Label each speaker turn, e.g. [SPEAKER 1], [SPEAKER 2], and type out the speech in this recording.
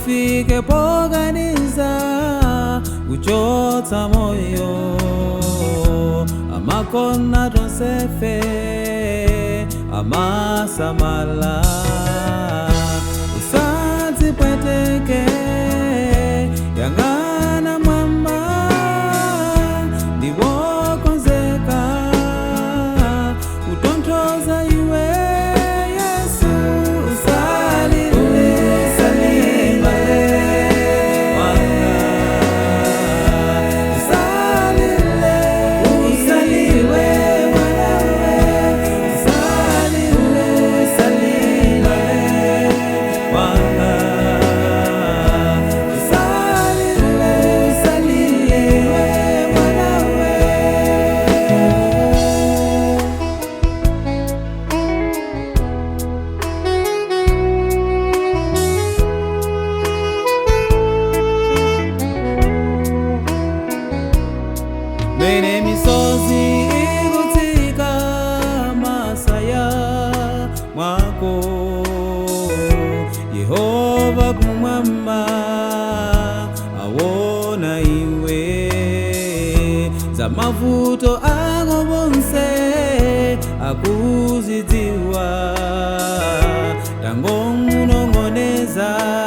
[SPEAKER 1] Usafike poganiza kuchotsa moyo, amakona tonsefe, amasamala. Usadzipweteke, yang'ana mwamba, ndiwokonzeka kutonthoza iwe. Yesu, usalile, usalile wanga, usalile, usalile mwanawe, usalile, usalile wanga, usalile, usalile mwanawe. Mene misozi ikutsika masaya mwako, Yehova kumwamba awona iwe. Za mavuto ako bonse akuzidziwa, tangomunong'oneza.